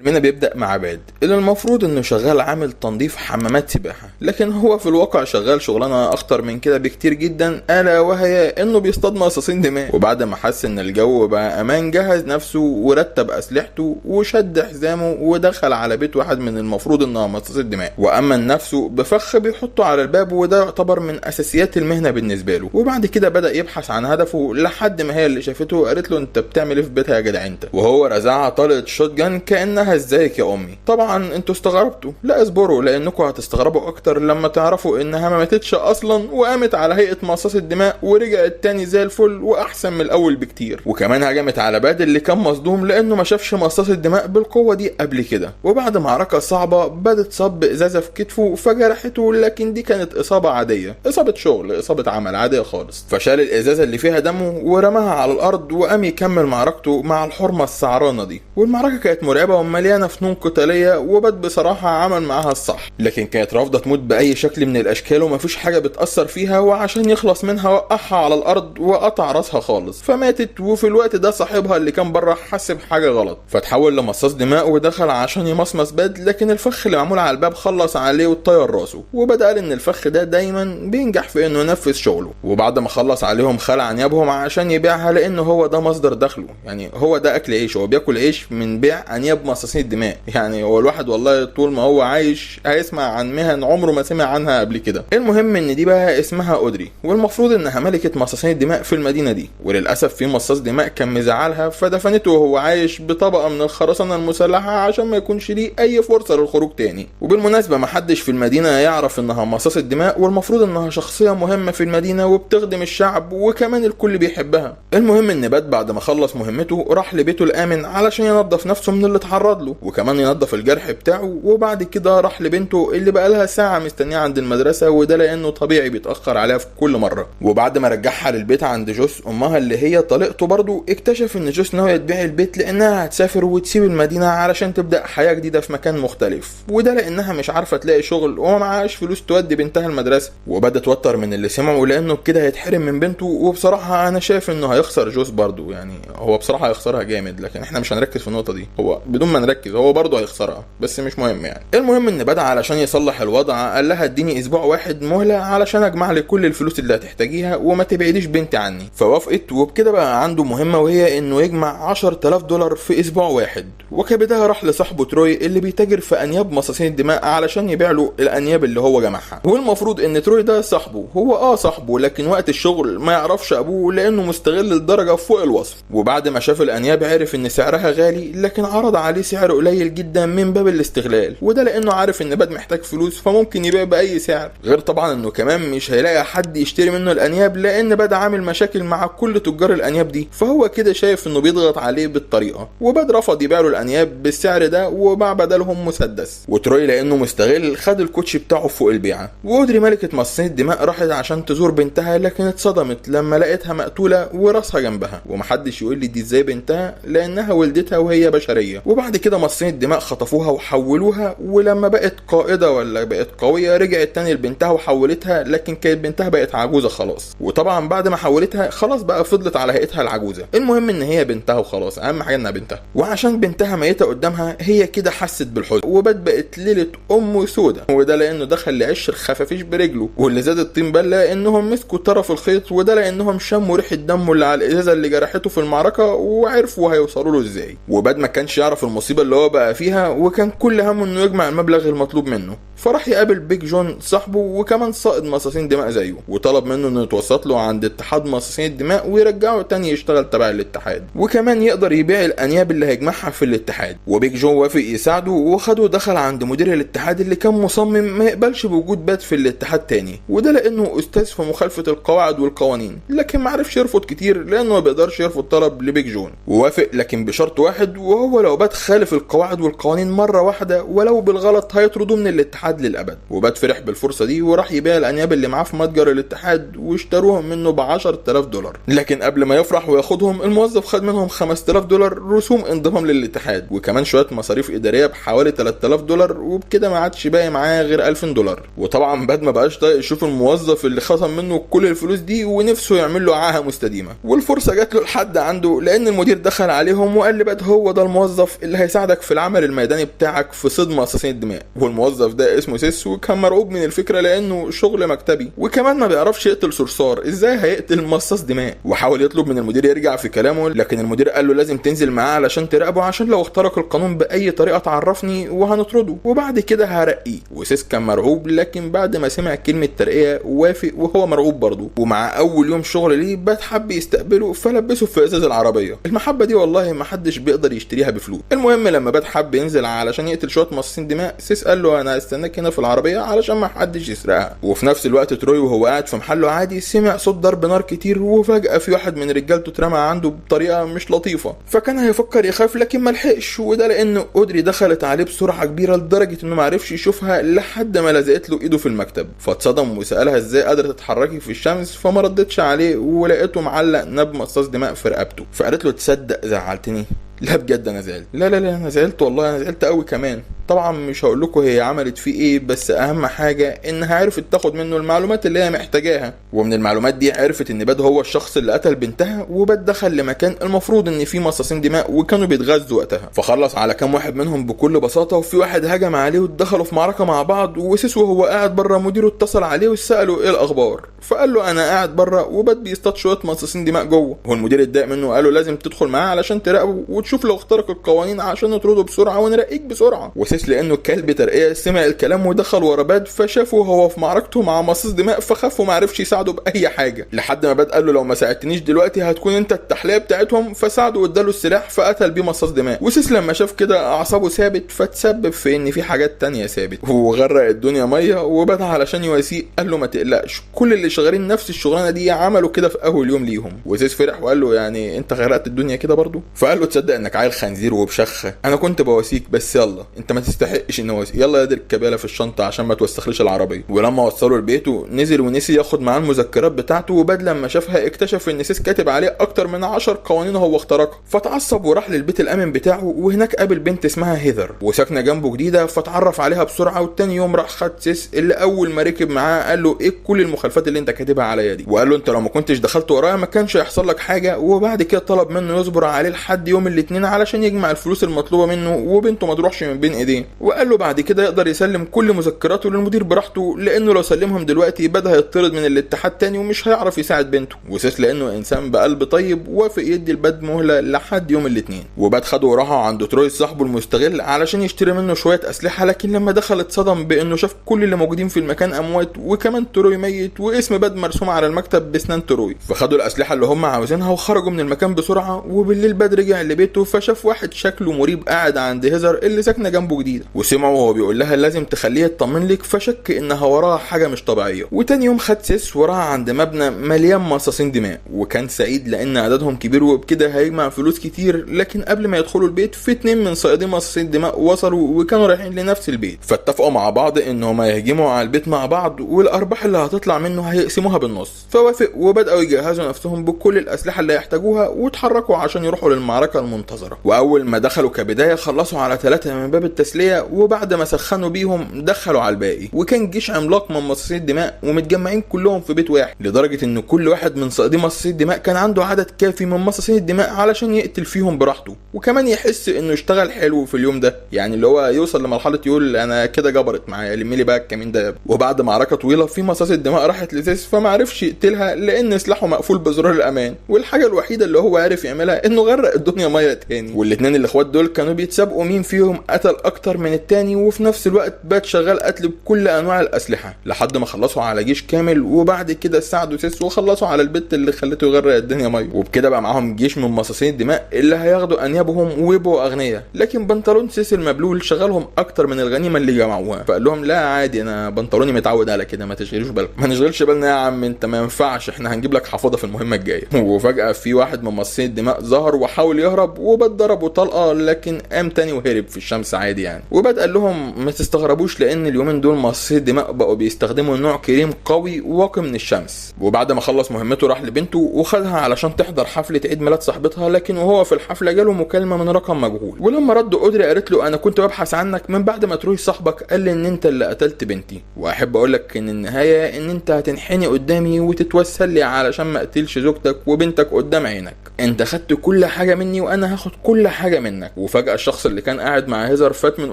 فيلمنا بيبدأ مع باد اللي المفروض انه شغال عامل تنظيف حمامات سباحة، لكن هو في الواقع شغال شغلانة اخطر من كده بكتير جدا، الا وهي انه بيصطاد مصاصين دماء. وبعد ما حس ان الجو بقى امان جهز نفسه ورتب اسلحته وشد حزامه ودخل على بيت واحد من المفروض انها مصاص الدماء، وامن نفسه بفخ بيحطه على الباب، وده يعتبر من اساسيات المهنة بالنسبة له. وبعد كده بدأ يبحث عن هدفه لحد ما هي اللي شافته قالت له انت بتعمل ايه في بيتها يا جدع انت، وهو رزعها طلقة shotgun كأنها ازيك يا امي. طبعا انتوا استغربتوا، لا اصبروا لانكم هتستغربوا اكتر لما تعرفوا انها ما ماتتش اصلا وقامت على هيئة مصاص الدماء ورجعت تاني زي الفل واحسن من الاول بكتير. وكمان هجمت على باد اللي كان مصدوم لانه ما شافش مصاص الدماء بالقوة دي قبل كده. وبعد معركة صعبة بدت صب ازازة في كتفه فجرحته، لكن دي كانت اصابة عادية، اصابة شغل، اصابة عمل عادية خالص. فشال الازازة اللي فيها دمه ورماها على الارض وقام يكمل معركته مع الحرمة السعرانة دي. والمعركة كانت مرعبة ومليانة فنون قتالية، وباد بصراحة عمل معاها الصح، لكن كانت رافضة تموت بأي شكل من الأشكال ومفيش حاجة بتأثر فيها، وعشان يخلص منها وقعها على الأرض وقطع راسها خالص فماتت. وفي الوقت ده صاحبها اللي كان بره حس بحاجة غلط فتحول لمصاص دماء ودخل عشان يمصمص باد، لكن الفخ اللي معمول على الباب خلص عليه وطير راسه. وبدأ قال إن الفخ ده دايما بينجح في إنه ينفذ شغله. وبعد ما خلص عليهم خلع أنيابهم عشان يبيعها لأنه هو ده مصدر دخله، يعني هو ده أكل عيش، هو بياكل عيش من بيع أنياب مصاصين الدماء. يعني هو الواحد والله طول ما هو عايش هيسمع عن مهن عمره ما سمع عنها قبل كده. المهم ان دي بقى اسمها اودري، والمفروض انها ملكة مصاصين الدماء في المدينة دي، وللاسف في مصاص دماء كان مزعلها فدفنته وهو عايش بطبقة من الخرسانة المسلحة عشان ما يكونش ليه اي فرصة للخروج تاني. وبالمناسبة ما حدش في المدينة يعرف انها مصاص الدماء، والمفروض انها شخصية مهمة في المدينة وبتخدم الشعب وكمان الكل بيحبها. المهم ان باد بعد ما خلص مهمته راح لبيته الامن علشان ينظف نفسه من اللي اتعرض له وكمان ينظف الجرح بتاعه. وبعد كده راح لبنته اللي بقالها ساعة مستنية عند المدرسة، وده لانه طبيعي بيتأخر عليها في كل مرة. وبعد ما رجعها للبيت عند جوس امها اللي هي طليقته برضو، اكتشف ان جوس ناوية تبيع البيت لانها هتسافر وتسيب المدينة علشان تبدأ حياة جديدة في مكان مختلف، وده لانها مش عارفة تلاقي شغل وما معهاش فلوس تودي بنتها المدرسة. وبدأ توتر من اللي سمعه لانه كده هيتحرم من بنته، وبصراحة انا شايف انه هيخسر جوس برضو، يعني هو بصراحة هيخسرها جامد، لكن احنا مش هنركز في النقطة دي، هو بدون ما نركز هو برضه هيخسرها بس مش مهم يعني. المهم ان بدأ علشان يصلح الوضع قال لها اديني اسبوع واحد مهلة علشان اجمع لك كل الفلوس اللي هتحتاجيها وما تبعديش بنتي عني، فوافقت. وبكده بقى عنده مهمة وهي انه يجمع $10,000 في اسبوع واحد. وكبداية راح لصاحبه تروي اللي بيتاجر في انياب مصاصين الدماء علشان يبيع له الانياب اللي هو جمعها. والمفروض ان تروي ده صاحبه، هو صاحبه، لكن وقت الشغل ما يعرفش ابوه لانه مستغل الدرجة فوق الوصف. وبعد ما شاف الانياب عرف ان سعرها غالي، لكن عرض عليه سعر قليل جدا من باب الاستغلال، وده لانه عارف ان باد محتاج فلوس فممكن يبيع باي سعر، غير طبعا انه كمان مش هيلاقي حد يشتري منه الانياب لان باد عامل مشاكل مع كل تجار الانياب دي، فهو كده شايف انه بيضغط عليه بالطريقة. وباد رفض يبيع له الانياب بالسعر ده وباع بدلهم مسدس. وتروي لانه مستغل خد الكوتشي بتاعه فوق البيعة. واودري ملكه مصاصين الدماء راحت عشان تزور بنتها، لكن اتصدمت لما لقيتها مقتوله وراسها جنبها، ومحدش يقول لي دي ازاي بنتها لانها ولدتها وهي بشرية. وبعد كده مصاصين الدماء خطفوها وحولوها، ولما بقت قائده ولا بقت قوية رجعت تاني لبنتها وحولتها، لكن كانت بنتها بقت عجوزه خلاص. وطبعا بعد ما حولتها خلاص بقى فضلت على هيئتها العجوزة. المهم ان هي بنتها وخلاص، اهم حاجة انها بنتها. وعشان بنتها ميته قدامها هي كده حست بالحزن، وبات بقت ليلة امه سودة، وده لانه دخل لعش الخفافيش برجله. واللي زاد الطين بله انهم مسكوا طرف الخيط، وده لانهم شموا ريحه دمه اللي على الازازه اللي جرحته في المعركة وعرفوا هيوصلوا له ازاي. وباد ما كانش يعرف المصيبة اللي هو بقى فيها، وكان كل همه انه يجمع المبلغ المطلوب منه. فراح يقابل بيج جون صاحبه وكمان صائد مصاصين دماء زيه، وطلب منه انه يتوسط له عند اتحاد مصاصين الدماء ويرجعه تاني يشتغل تبع الاتحاد، وكمان يقدر يبيع الانياب اللي هيجمعها في الاتحاد. وبيج جون وافق يساعده وخده دخل عند مدير الاتحاد اللي كان مصمم ما يقبلش بوجود باد في الاتحاد تاني، وده لانه استاذ في مخالفة القواعد والقوانين، لكن ما عرفش يرفض كتير لانه ما بيقدرش يرفض طلب لبيج جون. ووافق لكن بشرط واحد، وهو لو باد خالف القواعد والقوانين مرة واحدة ولو بالغلط هيطردوه من الاتحاد الاتحاد للابد. وباد فرح بالفرصه دي وراح يبيع الانياب اللي معاه في متجر الاتحاد واشتروهم منه ب 10000 دولار. لكن قبل ما يفرح وياخدهم الموظف خد منهم 5000 دولار رسوم انضمام للاتحاد، وكمان شوية مصاريف ادارية بحوالي 3000 دولار، وبكده ما عادش باقي معاه غير 2000 دولار. وطبعا باد ما بقاش طايق يشوف الموظف اللي خصم منه كل الفلوس دي ونفسه يعمل له عاهة مستديمه. والفرصة جات له لحد عنده لان المدير دخل عليهم وقال لباد هو ده الموظف اللي هيساعدك في العمل الميداني بتاعك في صيد مصاصين الدماء. والموظف ده اسمه سيس، وكان مرعوب من الفكرة لانه شغل مكتبي وكمان ما بيعرفش يقتل صرصار، ازاي هيقتل مصاص دماء؟ وحاول يطلب من المدير يرجع في كلامه، لكن المدير قال له لازم تنزل معاه علشان تراقبه، عشان لو اخترق القانون باي طريقه تعرفني وهنطرده وبعد كده هرقيه. وسيس كان مرعوب، لكن بعد ما سمع كلمة ترقيه وافق وهو مرعوب برضه. ومع اول يوم شغل ليه باد حب يستقبله فلبسه في ازاز العربية. المحبة دي والله ما حدش بيقدر يشتريها بفلوس. المهم لما باد حب ينزل علشان يقتل شوية مصاصين دماء، سيس قال له انا هستناك هنا في العربية علشان ما حدش يسرقها. وفي نفس الوقت تروي وهو قاعد في محله عادي سمع صوت ضرب نار كتير، وفجاة في واحد من رجالته اترمى عنده بطريقة مش لطيفة، فكان هيفكر يخاف لكن ما لحقش، وده لان اودري دخلت عليه بسرعة كبيرة لدرجة انه ما عرفش يشوفها لحد ما لزقت له ايده في المكتب. فاتصدم وسالها ازاي قادرة تتحركي في الشمس، فما ردتش عليه ولقيته معلق نب مصاص دماء في رقبته. فقالت له تصدق زعلتني؟ لا بجد انا زعلت، لا لا لا انا زعلت والله، انا زعلت قوي كمان. طبعا مش هقول لكم هي عملت فيه ايه، بس اهم حاجة انها عرفت تاخد منه المعلومات اللي هي محتاجاها. ومن المعلومات دي عرفت ان باد هو الشخص اللي قتل بنتها، وباد دخل لمكان المفروض ان فيه مصاصين دماء وكانوا بيتغذوا وقتها، فخلص على كام واحد منهم بكل بساطة. وفي واحد هجم عليه ودخلوا في معركة مع بعض، وسيس وهو قاعد بره مديره اتصل عليه وساله ايه الاخبار، فقال له انا قاعد بره وباد بيصطاد شوية مصاصين دماء جوه. هو المدير اتضايق منه وقال له لازم تدخل معاه علشان تراقبه وتشوف لو اخترق القوانين عشان نطرده بسرعة ونرقيك بسرعة. وسيس لانه كلب ترقيه سمع الكلام ودخل ورا باد، فشافه هو في معركته مع مصاص دماء فخاف وما عرفش يساعده باي حاجة، لحد ما باد قال له لو ما ساعدتنيش دلوقتي هتكون انت التحلية بتاعتهم، فساعده واداله السلاح فقتل بيه مصاص دماء. وسيس لما شاف كده اعصابه ثابت، فتسبب في ان في حاجات تانية ثابت وغرق الدنيا مية. وباد علشان يواسيه قال له ما تقلقش، كل اللي شغالين نفس الشغلانة دي عملوا كده في اول يوم ليهم. وسيس فرح وقال له يعني انت غرقت الدنيا كده برضو؟ فقال له تصدق انك عيل خنزير وبشخه، انا كنت بواسيك بس يلا انت ما تستحقش ان واسيك، يلا يا دي الكباله في الشنطة عشان ما توسخليش العربية. ولما وصلوا لبيته نزل ونسي ياخد معاه المذكرات بتاعته، وباد لما شافها اكتشف ان سيس كاتب عليه اكتر من 10 قوانين هو اخترقها، فتعصب وراح للبيت الامن بتاعه. وهناك قابل بنت اسمها هيذر وساكنه جنبه جديدة، فتعرف عليها بسرعة. والتاني يوم راح خد سيس اللي اول ما ركب معاه قال له ايه كل المخالفات اللي انت كاتبها عليا دي، وقال له انت لو ما كنتش دخلت ورايا ما كانش هيحصل لك حاجة. وبعد كده طلب منه يصبر عليه لحد يوم الاثنين علشان يجمع الفلوس المطلوبة منه وبنته ما تروحش من بين ايديه. وقال له بعد كده يقدر يسلم كل مذكراته للمدير براحته، لانه لو سلمهم دلوقتي بدا هيطرد من الاتحاد تاني ومش هيعرف يساعد بنته. وسيس لانه انسان بقلب طيب وافق يدي الباد مهله لحد يوم الاثنين. وباد خده وراحوا عند تروي صاحبه المستغل علشان يشتري منه شوية اسلحة، لكن لما دخل اتصدم بانه شاف كل اللي موجودين في المكان اموات، وكمان تروي ميت واسم باد مرسوم على المكتب بسنان تروي. فخدوا الاسلحة اللي هم عاوزينها وخرجوا من المكان بسرعة. وبالليل باد رجع لبيته فشاف واحد شكله مريب قاعد عند هيزر اللي ساكنة جنبه جديدة، وسمعه وهو بيقول لها لازم تخليها تطمن لك، فشك انها وراها حاجة مش طبيعية. وتاني يوم خد سيس وراها عند مبنى مليان مصاصين دماء، وكان سعيد لان عددهم كبير وبكده هيجمع فلوس كتير. لكن قبل ما يدخلوا البيت في 2 من صيادين مصاصين دماء وصلوا وكانوا رايحين لنفس البيت، فاتفقوا مع بعض ان هما يهجموا على البيت مع بعض والارباح اللي هتطلع منه هيقسموها بالنص. فوافق وبداوا يجهزوا نفسهم بكل الاسلحة اللي يحتاجوها واتحركوا عشان يروحوا للمعركة المنتظره. واول ما دخلوا كبداية خلصوا على 3 من باب التسلية، وبعد ما سخنوا بيهم دخلوا على الباقي. وكان جيش عملاق من مصاصين الدماء ومتجمعين كلهم في بيت واحد، لدرجة ان كل واحد من صيادين مصاصين الدماء كان عنده عدد كافي من مصاصين الدماء علشان يقتل فيهم براحته، وكمان يحس انه اشتغل حلو في اليوم ده، يعني اللي هو يوصل لمرحلة يقول انا كده جبرت معايا لمي لي بقى الكمين ده. وبعد معركة طويلة في مصاص الدماء راحت لسيس فما عرفش يقتلها لان سلاحه مقفول بزرار الامان، والحاجة الوحيدة اللي هو عرف يعملها انه غرق الدنيا مية تاني. والاثنين الاخوات دول كانوا بيتسابقوا مين فيهم قتل اكتر من التاني، وفي نفس الوقت بات شغال قتل بكل انواع الاسلحة لحد ما خلصوا على جيش كامل. وبعد كده ساعدوا سيس وخلصوا على البت اللي خلته يغرق الدنيا مية، وبكده بقى معاهم جيش من مصاصين الدماء اللي هياخدوا انيابهم ويبقوا اغنياء. لكن بنطلون سيس المبلول شغلهم اكتر من الغنيمة اللي جمعوها، فقال لهم لا عادي انا بنطلوني متعود على كده، ما تشغلوش بالكم. ما نشغلش بالنا يا عم انت، ما ينفعش، احنا هنجيب لك حفاضه في المهمة الجاية. وفجاة في واحد من مصاصين الدماء ظهر وحاول يهرب وبد ضربه طلقه، لكن قام تاني وهرب في الشمس عادي يعني. يعني. وباد قال لهم ما تستغربوش لان اليومين دول مصاصين الدماء بقوا بيستخدموا نوع كريم قوي واقي من الشمس. وبعد ما خلص مهمته راح لبنته وخدها علشان تحضر حفلة عيد ميلاد صاحبتها، لكن وهو في الحفلة جاله مكالمة من رقم مجهول، ولما رد اودري قالت له انا كنت ببحث عنك من بعد ما تروي صاحبك قال لي ان انت اللي قتلت بنتي، واحب اقول لك ان النهاية ان انت هتنحني قدامي وتتوسل لي علشان ما اقتلش زوجتك وبنتك قدام عينك، انت خدت كل حاجة مني وانا هاخد كل حاجة منك. وفجاة الشخص اللي كان قاعد مع هيزر فات من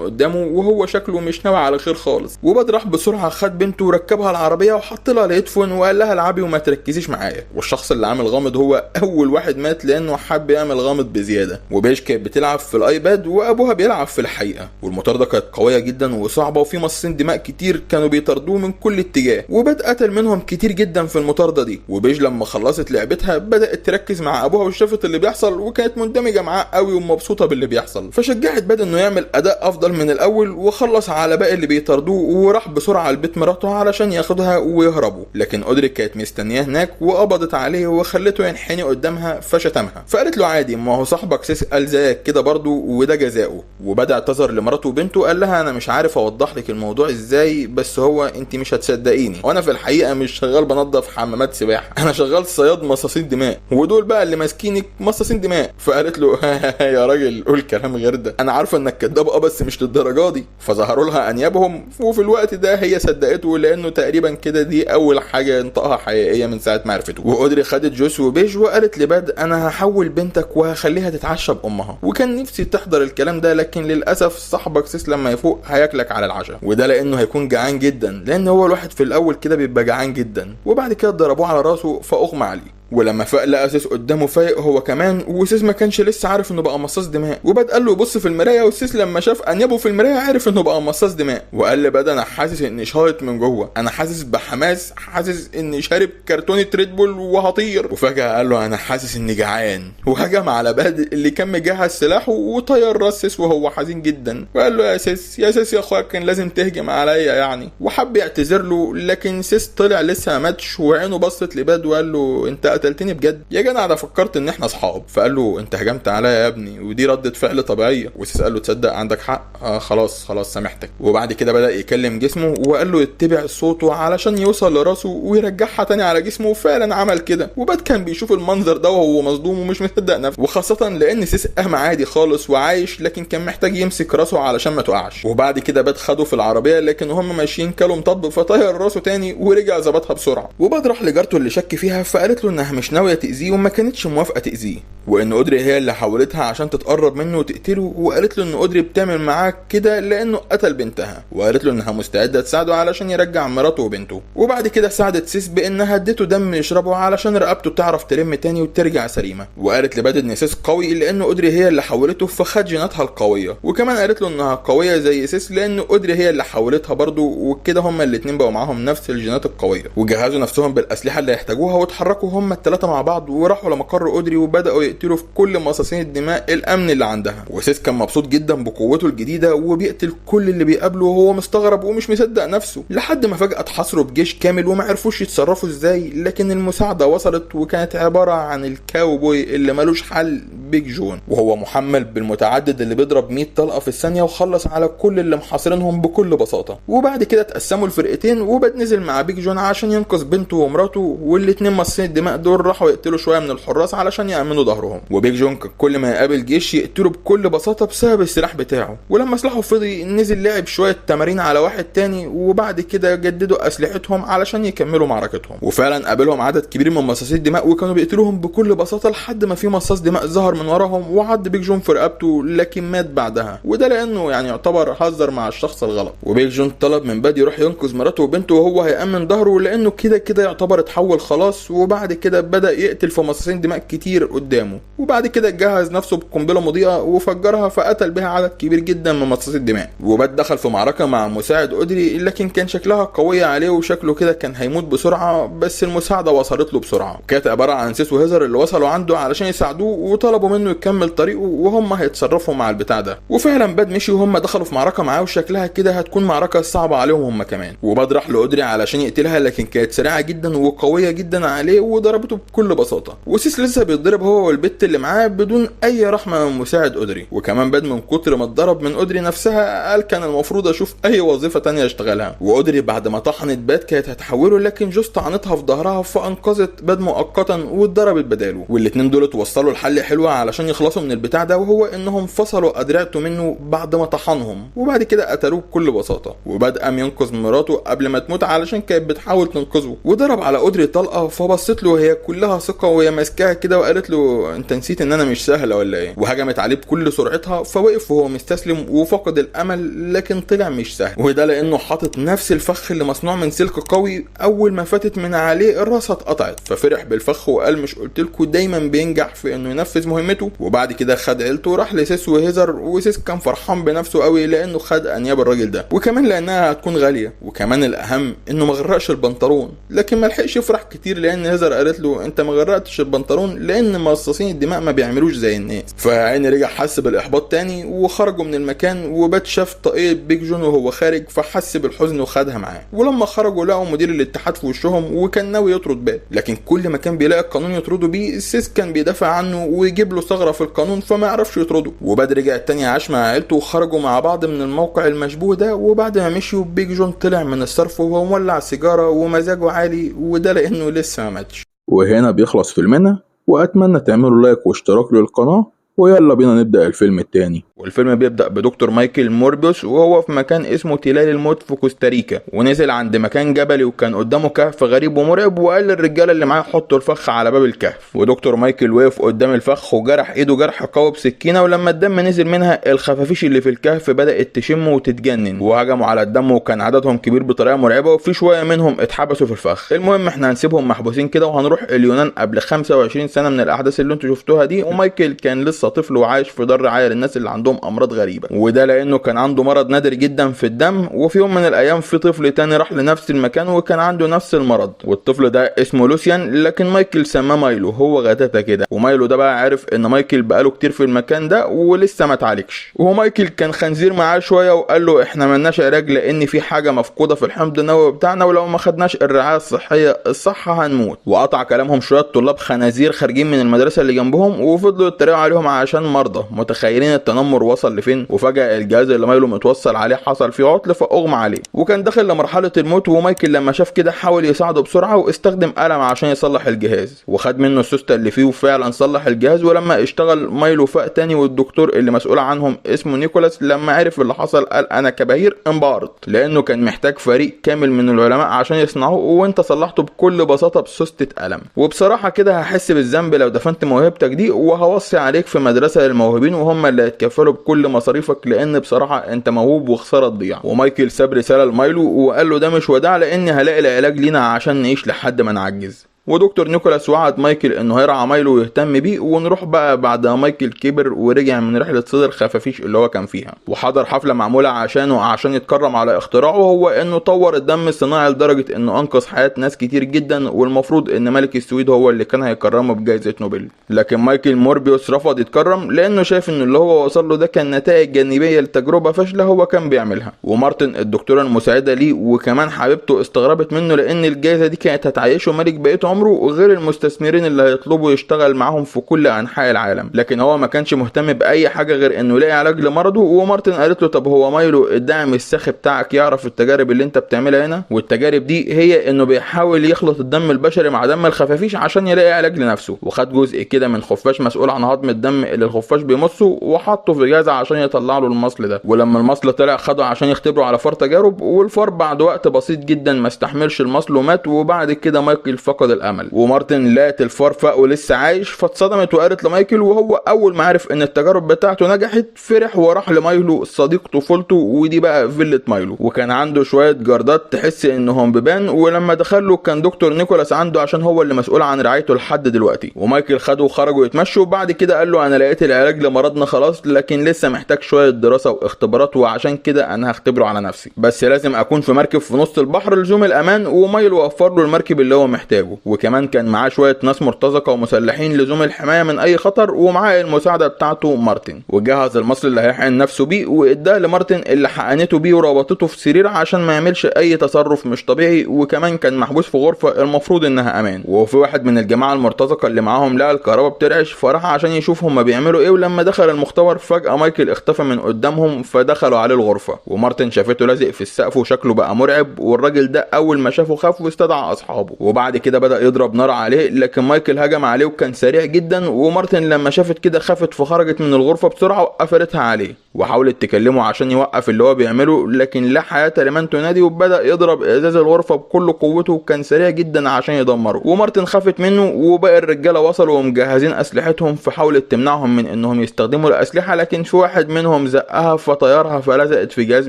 قدامه وهو شكله مش ناوي على خير خالص، وباد راح بسرعة خد بنته وركبها العربية وحط لها ال headphone وقال لها العبي وما تركزيش معايا. والشخص اللي عامل غامض هو اول واحد مات لانه حب يعمل غامض بزيادة. وبيج كانت بتلعب في ال iPad وابوها بيلعب في الحقيقة، والمطارده كانت قوية جدا وصعبة، وفي مصاصين دماء كتير كانوا بيطاردوه من كل اتجاه، وباد قتل منهم كتير جدا في المطارده دي. وبيج لما خلصت لعبتها بدات تركز مع ابوها وشافت اللي بيحصل وكانت مندمجه معاه قوي ومبسوطة باللي بيحصل، فشجعت باد انه يعمل اداء افضل من الاول وخلص على باقي اللي بيطاردوه وراح بسرعة لبيت مراته علشان ياخدها ويهربوا. لكن اودري كانت مستنياه هناك وقبضت عليه وخلته ينحني قدامها فشتمها، فقالت له عادي ما هو صاحبك سيس قال زيك كده برضه وده جزاؤه. وبدا اعتذر لمراته وبنته قال لها انا مش عارف اوضح لك الموضوع ازاي، بس هو انت مش هتصدقيني، وانا في الحقيقة مش شغال بنظف حمامات سباحة، انا شغال صياد مصاصين دماء، ودول بقى اللي ماسكينك مصاصين دماء. فقالت له يا راجل قول كلام غير ده، انا عارفه انك كداب بس مش للدرجة دي. فظهروا لها انيابهم، وفي الوقت ده هي صدقته لانه تقريبا كده دي اول حاجة ينطقها حقيقية من ساعة ما عرفته. واودري خدت جوس وبيج وقالت لباد انا هحول بنتك وهخليها تتعشى بامها، وكان نفسي تحضر الكلام ده لكن للاسف صاحبك سيس لما يفوق هياكلك على العشاء، وده لانه هيكون جعان جدا، لان هو الواحد في الاول كده بيبقى جعان جدا. وبعد كده ضربوه على راسه فاغمى عليه، ولما فاق لقى سيس قدامه فايق هو كمان، وسيس ما كانش لسه عارف انه بقى مصاص دماء. وباد قال له بص في المراية، وسيس لما شاف انيابه في المراية عرف انه بقى مصاص دماء، وقال لباد انا حاسس اني شايط من جوه، انا حاسس بحماس، حاسس اني شارب كرتونة ريد بول وهطير. وفجاة قال له انا حاسس اني جعان، وهجم على باد اللي كان مجهز سلاحه وطير راس سيس وهو حزين جدا، وقال له يا سيس يا سيس يا اخويا كان لازم تهجم عليا يعني، وحب يعتذر له لكن سيس طلع لسه ما ماتش، وعينه بصت لباد وقال له انت قتلتني بجد يا جدع، ده فكرت ان احنا اصحاب. فقال له انت هجمت عليا يا ابني ودي ردة فعل طبيعية. وسيس قال له تصدق عندك حق، خلاص خلاص سامحتك. وبعد كده بدا يكلم جسمه وقال له يتبع صوته علشان يوصل لراسه ويرجعها تاني على جسمه، وفعلا عمل كده. وباد كان بيشوف المنظر ده وهو مصدوم ومش مصدق نفسه، وخاصة لان سيس قام عادي خالص وعايش، لكن كان محتاج يمسك راسه علشان ما تقعش. وبعد كده باد خده في العربية لكن هم ماشيين كلوا مطب فطير راسه تاني ورجع ظبطها بسرعة. وباد راح لجارته اللي شك فيها فقالت له انها مش ناوية تاذيه وما كانتش موافقة تاذيه، وان اودري هي اللي حولتها عشان تتقرب منه وتقتله، وقالت له ان اودري بتعمل معاه كده لانه قتل بنتها، وقالت له انها مستعدة تساعده علشان يرجع مراته وبنته. وبعد كده ساعدت سيس بانها اديته دم يشربه علشان رقبته تعرف تلم تاني وترجع سليمة. وقالت لباد ان سيس قوي لانه اودري هي اللي حولته فخد جيناتها القوية، وكمان قالت له انها قوية زي سيس لان اودري هي اللي حولتها برضه، وكده هما الاتنين بقوا معاهم نفس الجينات القوية. وجهزوا نفسهم بالاسلحة اللي يحتاجوها واتحركوا هما الثلاثة مع بعض وراحوا لمقر اودري وبداوا يقتلوا في كل مصاصين الدماء الامن اللي عندها. وسيس كان مبسوط جدا بقوته الجديدة وبيقتل كل اللي بيقابله وهو مستغرب ومش مصدق نفسه، لحد ما فجاة اتحاصروا بجيش كامل وما عرفوش يتصرفوا ازاي، لكن المساعدة وصلت وكانت عبارة عن الكاوبوي اللي ملوش حل بيج جون، وهو محمل بالمتعدد اللي بيضرب 100 طلقه في الثانية وخلص على كل اللي محاصرينهم بكل بساطة. وبعد كده اتقسموا الفرقتين، وباد نزل مع بيج جون عشان ينقذ بنته ومراته، والاتنين مصاصين الدماء دول راحوا يقتلوا شوية من الحراس علشان يامنوا ظهرهم. وبيج جون كل ما يقابل جيش يقتله بكل بساطة بسبب السلاح بتاعه، ولما سلاحه فضي نزل لعب شوية تمارين على واحد تاني، وبعد كده جددوا اسلحتهم علشان يكملوا معركتهم. وفعلا قابلهم عدد كبير من مصاصي الدماء وكانوا بيقتلوهم بكل بساطة، لحد ما في مصاص دماء ظهر من وراهم وعض بيج جون في رقبته لكن مات بعدها، وده لانه يعني يعتبر هزر مع الشخص الغلط. وبيج جون طلب من باد يروح ينقذ مراته وبنته وهو هيأمن ظهره لانه كده كده يعتبر اتحول خلاص. وبعد كده بدأ يقتل في مصاصين دماء كتير قدامه، وبعد كده جهز نفسه بقنبله مضيئة وفجرها فقتل بها عدد كبير جدا من مصاصي الدماء. وباد دخل في معركة مع مساعد اودري لكن كان شكلها قوية عليه وشكله كده كان هيموت بسرعة، بس المساعدة وصلت له بسرعة. كانت عبارة عن سيس وهيزر اللي وصلوا عنده علشان يساعدوه وطلبوا منه يكمل طريقه وهم هيتصرفوا مع البتاع ده. وفعلا باد مشي وهم دخلوا في معركة معاه وشكلها كده هتكون معركة صعبة عليهم هم كمان. وباد راح لاودري علشان يقتلها لكن كانت سريعة جدا وقويه جدا عليه وضربته وضربته بكل بساطة. وسيس لسه بيتضرب هو والبت اللي معاه بدون اي رحمه من مساعد اودري. وكمان باد من كتر ما اتضرب من اودري نفسها قال كان المفروض اشوف اي وظيفة تانية اشتغلها. واودري بعد ما طحنت باد كانت هتحوله، لكن جوس طعنتها في ظهرها فانقذت باد مؤقتا واتضربت بداله. والاثنين دول اتوصلوا لحل حلو علشان يخلصوا من البتاع ده، وهو انهم فصلوا ادرعته منه بعد ما طحنهم، وبعد كده قتلوه بكل بساطة. وباد قام ينقذ مراته قبل ما تموت علشان كانت بتحاول تنقذه، وضرب على اودري طلقه فبصت له وهي كلها ثقة وهي ماسكاها كده وقالت له انت نسيت ان انا مش سهلة ولا ايه، وهجمت عليه بكل سرعتها فوقف وهو مستسلم وفقد الامل، لكن طلع مش سهل، وده لانه حاطط نفس الفخ اللي مصنوع من سلك قوي، اول ما فاتت من عليه الراس اتقطعت، ففرح بالفخ وقال مش قلت لكم دايما بينجح في انه ينفذ مهمته. وبعد كده خد عيلته وراح لسيس وهيزر، وسيس كان فرحان بنفسه قوي لانه خد انياب الراجل ده، وكمان لانها هتكون غالية، وكمان الاهم انه ما غرقش البنطلون، لكن ما لحقش يفرح كتير لان هيزر قالت له انت ما غرقتش البنطلون لان مصاصين الدماء ما بيعملوش زي الناس. فعين رجع حس بالاحباط تاني وخرجوا من المكان، وبات شاف طاقية بيج جون وهو خارج فحس بالحزن وخدها معاه. ولما خرجوا لقوا مدير الاتحاد في وشهم وكان ناوي يطرد باد، لكن كل ما كان بيلاقي القانون يطرده بيه سيس كان بيدافع عنه ويجيب له ثغره في القانون فما يعرفش يطرده. وباد رجع تاني عاش مع عيلته وخرجوا مع بعض من الموقع المشبوه ده. وبعد ما مشيوا بيج جون طلع من الصرف وهو مولع سيجارة ومزاجه عالي، وده لانه لسه ما ماتش. وهنا بيخلص فيلمنا، واتمنى تعملوا like واشتراك للقناة، ويلا بينا نبدأ الفيلم التاني. والفيلم بيبدأ بدكتور مايكل موربيوس وهو في مكان اسمه تلال الموت في كوستاريكا، ونزل عند مكان جبلي وكان قدامه كهف غريب ومرعب، وقال للرجاله اللي معاه حطوا الفخ على باب الكهف. ودكتور مايكل وقف قدام الفخ وجرح ايده جرح قوي بسكينة، ولما الدم نزل منها الخفافيش اللي في الكهف بدأت تشم وتتجنن وهجموا على الدم، وكان عددهم كبير بطريقة مرعبة، وفي شوية منهم اتحبسوا في الفخ. المهم احنا هنسيبهم محبوسين كده وهنروح اليونان قبل 25 سنة من الاحداث اللي انتوا شفتوها دي. ومايكل كان لسه طفل وعايش في دار رعاية للناس اللي عندهم امراض غريبة، وده لانه كان عنده مرض نادر جدا في الدم. وفي يوم من الايام في طفل تاني راح لنفس المكان وكان عنده نفس المرض، والطفل ده اسمه لوسيان، لكن مايكل سماه مايلو، هو غتاته كده. ومايلو ده بقى عرف ان مايكل بقاله كتير في المكان ده ولسه ما اتعالجش، وهو مايكل كان خنزير معاه شوية وقال له احنا ملناش علاج لان في حاجة مفقودة في الحمض النووي بتاعنا، ولو ما خدناش الرعاية الصحية الصح هنموت. وقطع كلامهم شوية طلاب خنازير خارجين من المدرسة اللي جنبهم، وفضلوا يتريقوا عليهم عشان مرضى، متخيلين التنمر وصل لفين. وفجأة الجهاز اللي مايلو متوصل عليه حصل فيه عطل فاغمى عليه، وكان داخل لمرحلة الموت. ومايكل لما شاف كده حاول يساعده بسرعة واستخدم قلم عشان يصلح الجهاز، وخد منه السوسته اللي فيه وفعلا صلح الجهاز. ولما اشتغل مايلو فاق تاني، والدكتور اللي مسؤول عنهم اسمه نيكولاس لما عرف اللي حصل قال انا كبهير انبهرت، لانه كان محتاج فريق كامل من العلماء عشان يصنعوه، وانت صلحته بكل بساطة بسوسته قلم. وبصراحة كده هحس بالذنب لو دفنت موهبتك دي، وهوصي عليك في مدرسه للموهوبين وهم اللي هيتكفلوا بكل مصاريفك، لان بصراحة انت موهوب وخسارة تضيع. ومايكل ساب رسالة لمايلو وقال له ده مش وداع، لان هلاقي العلاج لينا عشان نعيش لحد ما نعجز. ودكتور نيكولاس وعد مايكل انه هيرعى مايلو ويهتم بيه. ونروح بقى بعد ما مايكل كبر ورجع من رحله صيد الخفافيش اللي هو كان فيها، وحضر حفلة معمولة عشانه عشان يتكرم على اختراعه، وهو انه طور الدم الصناعي لدرجة انه انقذ حياة ناس كتير جدا، والمفروض ان ملك السويد هو اللي كان هيكرمه بجائزة نوبل. لكن مايكل موربيوس رفض يتكرم لانه شايف ان اللي هو وصل له ده كان نتائج جانبيه لتجربة فاشلة هو كان بيعملها. ومارتن الدكتورة المساعدة ليه وكمان حبيبته استغربت منه، لان الجائزة دي كانت هتعيشه ملك بقية عمره غير المستثمرين اللي هيطلبوا يشتغل معاهم في كل انحاء العالم. لكن هو ما كانش مهتم باي حاجة غير انه يلاقي علاج لمرضه. ومارتن قالت له طب هو مايلو الداعم الساخي بتاعك يعرف التجارب اللي انت بتعملها هنا؟ والتجارب دي هي انه بيحاول يخلط الدم البشري مع دم الخفافيش عشان يلاقي علاج لنفسه. وخد جزء كده من خفاش مسؤول عن هضم الدم اللي الخفاش بيمصه وحطه في جهاز عشان يطلع له المصل ده. ولما المصل طلع خده عشان يختبره على فار تجارب، والفار بعد وقت بسيط جدا ما استحملش المصل ومات. وبعد كده مايكل فقد الامل. ومارتن لقت الفار فاق ولسه عايش، فاتصدمت وقالت لمايكل. وهو اول ما عرف ان التجارب بتاعته نجحت فرح وراح لمايلو صديق طفولته، ودي بقى فيلة مايلو. وكان عنده شوية جاردات تحس انهم بيبان، ولما دخله كان دكتور نيكولاس عنده عشان هو اللي مسؤول عن رعايته لحد دلوقتي. ومايكل خده وخرجوا يتمشوا. وبعد كده قال له انا لقيت العلاج لمرضنا خلاص، لكن لسه محتاج شوية دراسة واختبارات، وعشان كده انا هختبره على نفسي، بس لازم اكون في مركب في نص البحر لزوم الامان. ومايلو وفر له المركب اللي هو محتاجه. وكمان كان معاه شوية ناس مرتزقة ومسلحين لزوم الحماية من اي خطر، ومعاه المساعدة بتاعته مارتن. وجهز المصل اللي هيحقن نفسه بيه واداه لمارتن اللي حقنته بيه وربطته في سرير عشان ما يعملش اي تصرف مش طبيعي. وكمان كان محبوس في غرفة المفروض انها امان. وفي واحد من الجماعة المرتزقة اللي معاهم لقى الكهرباء بترعش، فراح عشان يشوف هما بيعملوا ايه. ولما دخل المختبر فجاة مايكل اختفى من قدامهم، فدخلوا عليه الغرفة ومارتن شافته لازق في السقف وشكله بقى مرعب. والراجل ده اول ما شافه خاف واستدعى اصحابه، وبعد كده بدا يضرب نار عليه، لكن مايكل هجم عليه وكان سريع جدا. ومارتن لما شافت كده خافت فخرجت من الغرفة بسرعة وقفلتها عليه، وحاولت تكلمه عشان يوقف اللي هو بيعمله، لكن لا حياة لمن تنادي، وبدا يضرب ازاز الغرفة بكل قوته وكان سريع جدا عشان يدمره. ومارتن خافت منه، وباقي الرجالة وصلوا ومجهزين اسلحتهم، فحاولت تمنعهم من انهم يستخدموا الاسلحة، لكن في واحد منهم زقها فطيرها فلزقت في جهاز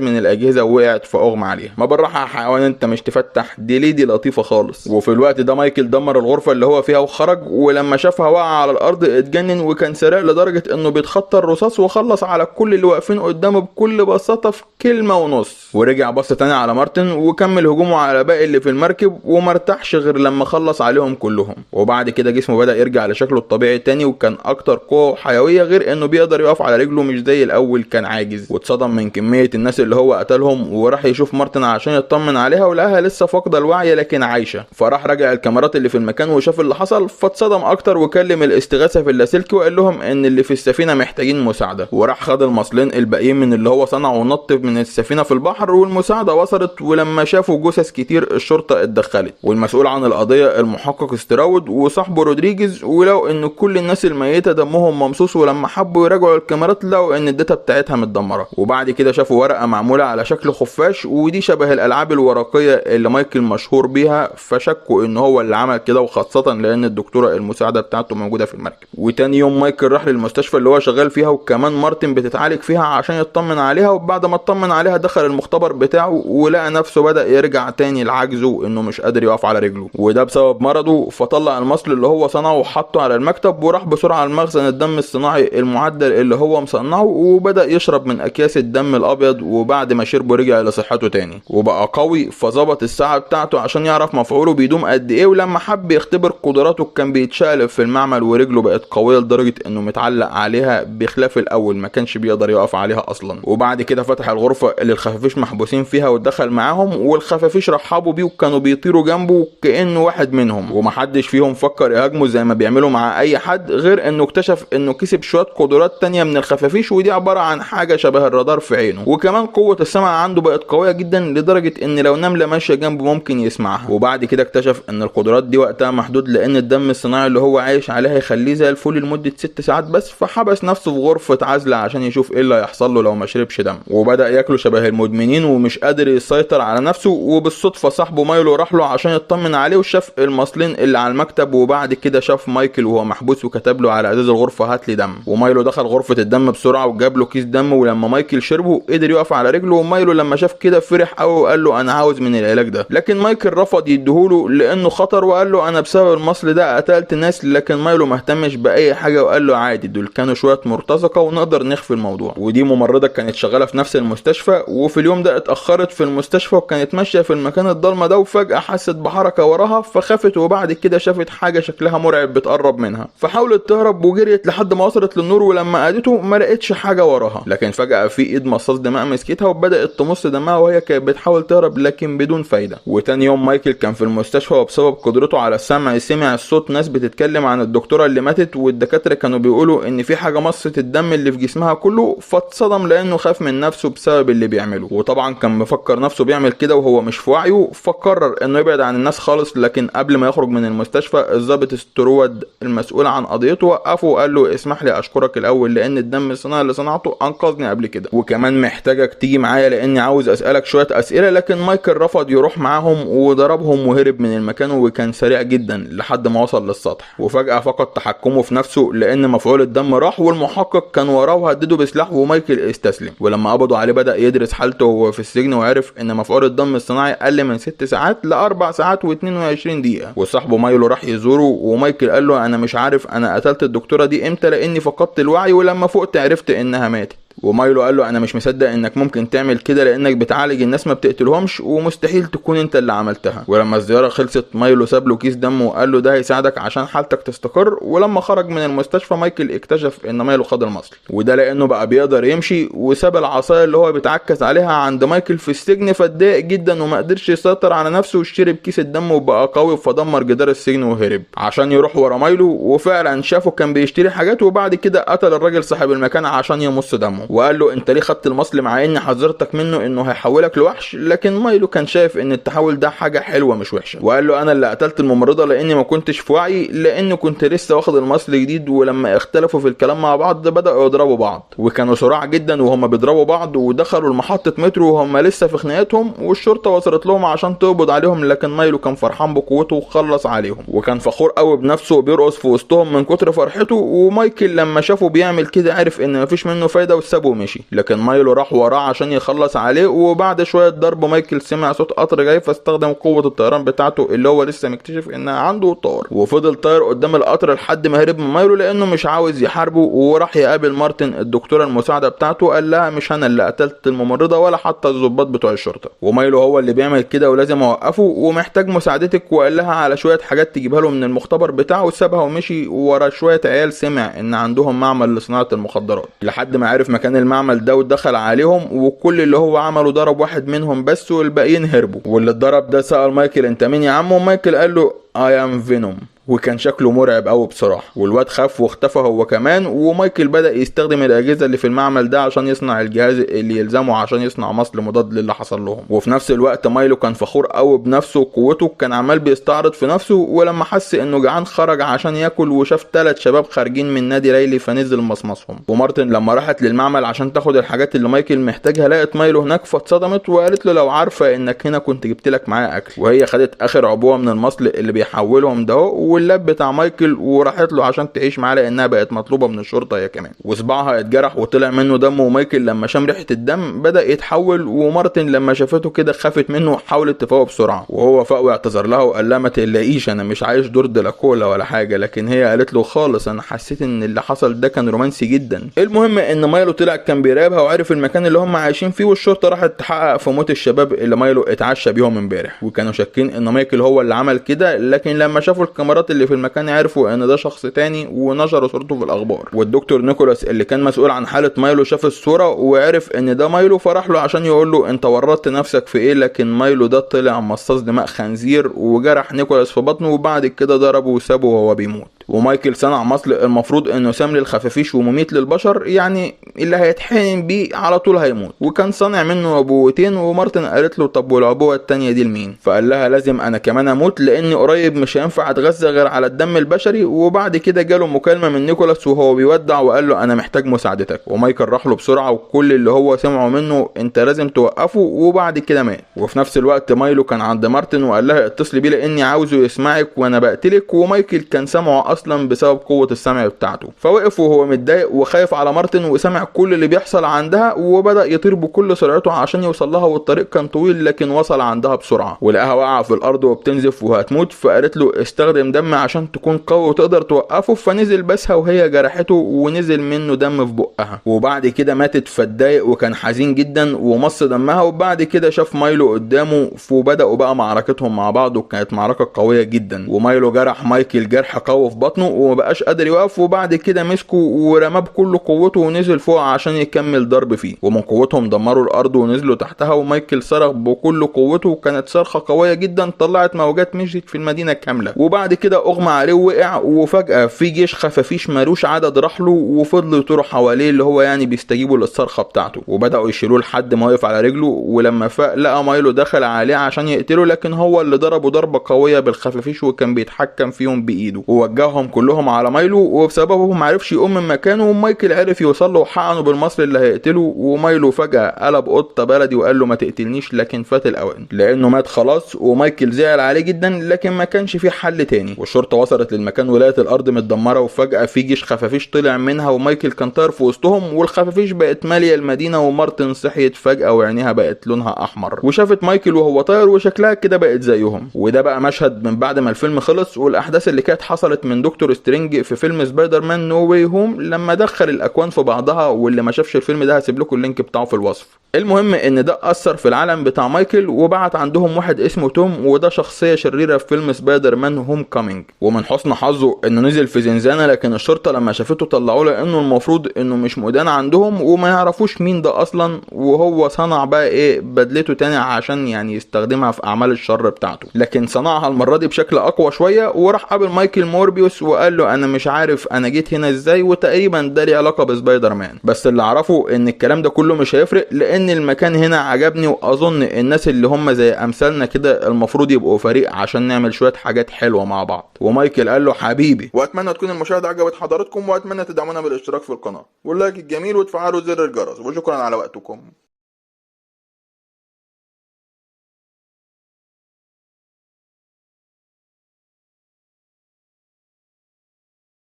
من الاجهزة ووقعت فاغمى عليها. ما بالراحة يا حيوان انت مش تفتح دي ليه، دي لطيفة خالص. وفي الوقت ده مايكل دمر الغرفة اللي هو فيها وخرج، ولما شافها وقع على الارض اتجنن، وكان سريع لدرجة انه بيتخطى الرصاص وخلص على كل اللي واقفين قدامه بكل بساطة في كلمة ونص. ورجع بص تاني على مارتن وكمل هجومه على باقي اللي في المركب، وما ارتاحش غير لما خلص عليهم كلهم. وبعد كده جسمه بدا يرجع لشكله الطبيعي تاني، وكان اكتر قوة وحيوية، غير انه بيقدر يقف على رجله مش زي الاول كان عاجز. واتصدم من كمية الناس اللي هو قتلهم، وراح يشوف مارتن عشان يطمن عليها، ولقاها لسه فاقده الوعي لكن عايشه. فراح راجع الكاميرات اللي في المكان وشاف اللي حصل، فاتصدم اكتر وكلم الاستغاثة في اللاسلكي وقال لهم ان اللي في السفينة محتاجين مساعدة. وراح خد المصلين الباقيين من اللي هو صنعه ونط من السفينة في البحر، والمساعدة وصلت. ولما شافوا جثث كتير الشرطة اتدخلت، والمسؤول عن القضية المحقق استراود وصاحبه رودريجيز، ولو ان كل الناس الميتة دمهم ممصوص. ولما حبوا يراجعوا الكاميرات لقوا ان ال data بتاعتها متدمره. وبعد كده شافوا ورقة معمولة على شكل خفاش، ودي شبه الالعاب الورقية اللي مايكل مشهور بيها، فشكوا ان هو اللي عمل كده، وخاصة لان الدكتورة المساعدة بتاعته موجودة في المركب. وتاني يوم مايكل راح للمستشفى اللي هو شغال فيها، وكمان مارتن بتتعالج فيها عشان يطمن عليها. وبعد ما اطمن عليها دخل المختبر بتاعه، ولقى نفسه بدأ يرجع تاني لعجزه انه مش قادر يقف على رجله، وده بسبب مرضه. فطلع المصل اللي هو صنعه وحطه على المكتب، وراح بسرعة المخزن الدم الصناعي المعدل اللي هو مصنعه، وبدأ يشرب من اكياس الدم الابيض. وبعد ما شربه رجع لصحته تاني وبقى قوي، فظبط الساعة بتاعته عشان يعرف مفعوله بيدوم قد ايه. ولما حب يختبر قدراته كان بيتشقلب في المعمل، ورجله بقت قوية لدرجة انه متعلق عليها، بخلاف الاول ما كانش بيقدر يقف عليها اصلا. وبعد كده فتح الغرفة اللي الخفافيش محبوسين فيها ودخل معاهم، والخفافيش رحبوا بيه وكانوا بيطيروا جنبه كانه واحد منهم، ومحدش فيهم فكر يهاجمه زي ما بيعملوا مع اي حد، غير انه اكتشف انه كسب شوية قدرات تانية من الخفافيش، ودي عبارة عن حاجة شبه الرادار في عينه. وكمان قوة السمع عنده بقت قوية جدا لدرجة ان لو نملة ماشية جنبه ممكن يسمعها. وبعد كده اكتشف ان القدرات دي وقتها محدود، لان الدم الصناعي اللي هو عايش عليه هيخليه زي الفل لمدة 6 ساعات بس، فحبس نفسه في غرفة عزل عشان يشوف ايه اللي هيحصل له لو ما شربش دم. وبدا ياكله شبه المدمنين ومش قادر يسيطر على نفسه. وبالصدفه صاحبه مايلو راح له عشان يطمن عليه، وشاف المصلين اللي على المكتب. وبعد كده شاف مايكل وهو محبوس وكتب له على ازاز الغرفة هات لي دم. ومايلو دخل غرفة الدم بسرعة وجاب له كيس دم، ولما مايكل شربه قدر يقف على رجله. ومايلو لما شاف كده فرح قوي وقال له انا عاوز من العلاج ده، لكن مايكل رفض يديهوله لانه خطر، وقال له انا بسبب المصل ده قتلت ناس. لكن مايلو ما اهتمش باي حاجة وقال له عادي، دول كانوا شوية مرتزقة ونقدر نخفي الموضوع. ودي ممرضة كانت شغالة في نفس المستشفى، وفي اليوم ده اتاخرت في المستشفى وكانت ماشية في المكان الضلمة ده، وفجاة حست بحركة وراها فخافت. وبعد كده شافت حاجة شكلها مرعب بتقرب منها، فحاولت تهرب وجريت لحد ما وصلت للنور، ولما قادته ما لقتش حاجة وراها. لكن فجاة في ايد مصاص دماء مسكتها وبدات تمص دمها، وهي كانت بتحاول تهرب لكن بدون فايده. وتاني يوم مايكل كان في المستشفى، وبسبب قدرته على السمع سمع الصوت ناس بتتكلم عن الدكتورة اللي ماتت، والدكاتره كانوا بيقولوا ان في حاجة مصت الدم اللي في جسمها كله. فاتصدم لانه خاف من نفسه بسبب اللي بيعمله، وطبعا كان مفكر نفسه بيعمل كده وهو مش في وعيه، فقرر انه يبعد عن الناس خالص. لكن قبل ما يخرج من المستشفى الضابط سترود المسؤول عن قضيته وقفه وقال له اسمح لي اشكرك الاول، لان الدم الصناعي اللي صنعته انقذني قبل كده، وكمان محتاجك تيجي معايا لاني عاوز اسالك شوية اسئلة. لكن مايكل رفض يروح معاهم وضربهم وهرب من المكان، وكان سريع جدا لحد ما وصل للسطح. وفجاة فقد تحكمه في نفسه لان مفعول الدم راح، والمحقق كان وراه وهدده بسلاح، ومايكل استسلم. ولما قبضوا عليه بدا يدرس حالته وهو في السجن، وعرف ان مفعول الدم الصناعي قل من 6 ساعات ل4 ساعات و22 دقيقة. وصاحبه مايلو راح يزوره، ومايكل قال له انا مش عارف انا قتلت الدكتورة دي امتى لاني فقدت الوعي، ولما فقت عرفت انها ماتت. ومايلو قال له انا مش مصدق انك ممكن تعمل كده لانك بتعالج الناس ما بتقتلهمش، ومستحيل تكون انت اللي عملتها. ولما الزيارة خلصت مايلو ساب له كيس دم وقال له ده هيساعدك عشان حالتك تستقر. ولما خرج من المستشفى مايكل اكتشف ان مايلو خد المصل، وده لانه بقى بيقدر يمشي، وساب العصاية اللي هو بيتعكز عليها عند مايكل في السجن، فاتضايق جدا وما قدرش يسيطر على نفسه وشرب كيس الدم وبقى قوي، فدمر جدار السجن وهرب عشان يروح ورا مايلو. وفعلا شافه كان بيشتري حاجات، وبعد كده قتل الراجل صاحب المكان عشان يمص دمه، وقال له انت ليه خدت المصل مع اني حذرتك منه انه هيحولك لوحش؟ لكن مايلو كان شايف ان التحول ده حاجة حلوة مش وحشة، وقال له انا اللي قتلت الممرضة لاني ما كنتش في وعي، لانه كنت لسه واخد المصل جديد. ولما اختلفوا في الكلام مع بعض بداوا يضربوا بعض، وكانوا سراع جدا وهم بيضربوا بعض، ودخلوا لمحطه مترو وهم لسه في خناقتهم، والشرطة وصلت لهم عشان تقبض عليهم. لكن مايلو كان فرحان بقوته وخلص عليهم، وكان فخور قوي بنفسه وبيرقص في وسطهم من كتر فرحته. ومايكل لما شافه بيعمل كده عرف ان مفيش منه فايده وسابه ومشي، لكن مايلو راح وراه عشان يخلص عليه. وبعد شوية ضرب مايكل سمع صوت قطر جاي، فاستخدم قوة الطيران بتاعته اللي هو لسه مكتشف انها عنده طار، وفضل طاير قدام القطر لحد ما هرب من مايلو لانه مش عاوز يحاربه. وراح يقابل مارتن الدكتورة المساعدة بتاعته، قال لها مش انا اللي قتلت الممرضة ولا حتى الضباط بتوع الشرطة، ومايلو هو اللي بيعمل كده ولازم اوقفه ومحتاج مساعدتك. وقال لها على شوية حاجات تجيبها له من المختبر بتاعه، وسابها ومشي ورا شوية عيال سمع ان عندهم معمل لصناعة المخدرات، لحد ما عرف مكان المعمل ده ودخل عليهم، وكل اللي هو عمله ضرب واحد منهم بس والباقيين هربوا. واللي اتضرب ده سأل مايكل انت مين يا عم؟ ومايكل قال له I am Venom، وكان شكله مرعب قوي بصراحة. والواد خاف واختفى هو كمان. ومايكل بدا يستخدم الاجهزة اللي في المعمل ده عشان يصنع الجهاز اللي يلزمه عشان يصنع مصل مضاد للي حصل لهم. وفي نفس الوقت مايلو كان فخور قوي بنفسه وقوته، كان عمال بيستعرض في نفسه. ولما حس انه جعان خرج عشان ياكل، وشاف 3 شباب خارجين من نادي ليلي فنزل مصمصهم. ومارتن لما راحت للمعمل عشان تاخد الحاجات اللي مايكل محتاجها لقت مايلو هناك، فاتصدمت وقالت له لو عارفه انك هنا كنت جبت لك معايا اكل. وهي خدت اخر عبوة من المصل اللي بيحولهم ده واللاب بتاع مايكل، وراحت له عشان تعيش معاه لانها بقت مطلوبه من الشرطة هي كمان. وصباعها اتجرح وطلع منه دم، ومايكل لما شم ريحه الدم بدا يتحول. ومارتن لما شافته كده خافت منه وحاولت تفوق بسرعة، وهو فاق واعتذر لها وقال لها ما تقلقيش انا مش عايش دور دراكولا ولا حاجة. لكن هي قالت له خالص انا حسيت ان اللي حصل ده كان رومانسي جدا. المهم ان مايلو طلع كان بيراقبها وعرف المكان اللي هم عايشين فيه، والشرطة راحت تحقق في موت الشباب اللي مايلو اتعشى بيهم امبارح، وكانوا شاكين ان مايكل هو اللي عمل كده. لكن لما شافوا الكاميرات اللي في المكان عرفوا ان ده شخص تاني ونشروا صورته في الاخبار. والدكتور نيكولاس اللي كان مسؤول عن حالة مايلو شاف الصورة وعرف ان ده مايلو، فراح له عشان يقول له انت ورطت نفسك في ايه. لكن مايلو ده طلع مصاص دماء خنزير وجرح نيكولاس في بطنه، وبعد كده ضربه وسابه وهو بيموت. ومايكل صنع مصل المفروض انه سام للخفافيش ومميت للبشر، يعني اللي هيتحقن بيه على طول هيموت، وكان صانع منه عبوتين. ومارتن قالت له طب والعبوه التانية دي لمين؟ فقال لها لازم انا كمان اموت لاني قريب مش هينفع اتغذى غير على الدم البشري. وبعد كده جاله مكالمة من نيكولاس وهو بيودع وقال له انا محتاج مساعدتك، ومايكل راح له بسرعة وكل اللي هو سمعه منه انت لازم توقفه، وبعد كده مات. وفي نفس الوقت مايلو كان عند مارتن وقال لها اتصلي بيه لاني عاوزه يسمعك وانا بقتلك، ومايكل كان سمعه اصلا بسبب قوة السمع بتاعته، فوقف وهو متضايق وخايف على مارتن وسمع كل اللي بيحصل عندها، وبدا يطير بكل سرعته عشان يوصل لها، والطريق كان طويل لكن وصل عندها بسرعة ولقاها واقعه في الارض وبتنزف وهتموت، فقالت له استخدم دم عشان تكون قوي وتقدر توقفه، فنزل بسها وهي جرحته ونزل منه دم في بقها، وبعد كده ماتت. فاتضايق وكان حزين جدا ومص دمها، وبعد كده شاف مايلو قدامه وبداوا بقى معركتهم مع بعض، وكانت معركة قوية جدا، ومايلو جرح مايكل جرح قوي في بطنه ومبقاش قادر يوقف، وبعد كده مسكه ورماه بكل قوته ونزل فوق عشان يكمل ضرب فيه، ومن قوتهم دمروا الارض ونزلوا تحتها، ومايكل صرخ بكل قوته وكانت صرخة قوية جدا طلعت موجات مشيت في المدينة كاملة، وبعد كده اغمى عليه ووقع. وفجاة في جيش خفافيش مالوش عدد راح له وفضلوا يطيروا حواليه اللي هو يعني بيستجيبوا للصرخه بتاعته، وبداوا يشيلوه لحد ما وقف على رجله، ولما فاق لقى مايلو دخل عليه عشان يقتله، لكن هو اللي ضربه ضربه قوية بالخفافيش وكان بيتحكم فيهم بايده ووجههم كلهم على مايلو، وبسببه ما عرفش يقوم من مكانه، ومايكل عرف يوصل له وحقنه بالمصل اللي هيقتله، ومايلو فجأة قلب قطة بلدي وقال له ما تقتلنيش، لكن فات الاوان لانه مات خلاص، ومايكل زعل عليه جدا لكن ما كانش في حل تاني. والشرطة وصلت للمكان ولقت الارض متدمرة، وفجأة في جيش خفافيش طلع منها ومايكل كان طاير في وسطهم، والخفافيش بقت مالية المدينة، ومارتن صحيت فجأة وعينيها بقت لونها احمر وشافت مايكل وهو طاير وشكلها كده بقت زيهم. وده بقى مشهد من بعد ما الفيلم خلص والاحداث اللي كانت حصلت من دكتور سترينج في فيلم سبايدر مان No Way Home لما دخل الاكوان في بعضها، واللي ما شافش الفيلم ده هسيب لكم ال link بتاعه في الوصف. المهم ان ده اثر في العالم بتاع مايكل، وبعت عندهم واحد اسمه توم، وده شخصية شريرة في فيلم سبايدر مان Homecoming. ومن حسن حظه انه نزل في زنزانة، لكن الشرطة لما شافته طلعوا له انه المفروض انه مش مدان عندهم وما يعرفوش مين ده اصلا، وهو صنع بقى ايه بدلته تاني عشان يعني يستخدمها في اعمال الشر بتاعته، لكن صنعها المرة دي بشكل اقوى شوية. وراح قابل مايكل موربيوس وقال له انا مش عارف انا جيت هنا ازاي، وتقريبا ده ليه علاقة بسبايدر مان، بس اللي اعرفه ان الكلام ده كله مش هيفرق لان المكان هنا عجبني، واظن الناس اللي هم زي امثالنا كده المفروض يبقوا فريق عشان نعمل شوية حاجات حلوة مع بعض. ومايكل قال له حبيبي. واتمنى تكون المشاهدة عجبت حضراتكم، واتمنى تدعمونا بالاشتراك في القناة وال like الجميل وتفعلوا زر الجرس، وشكرا على وقتكم.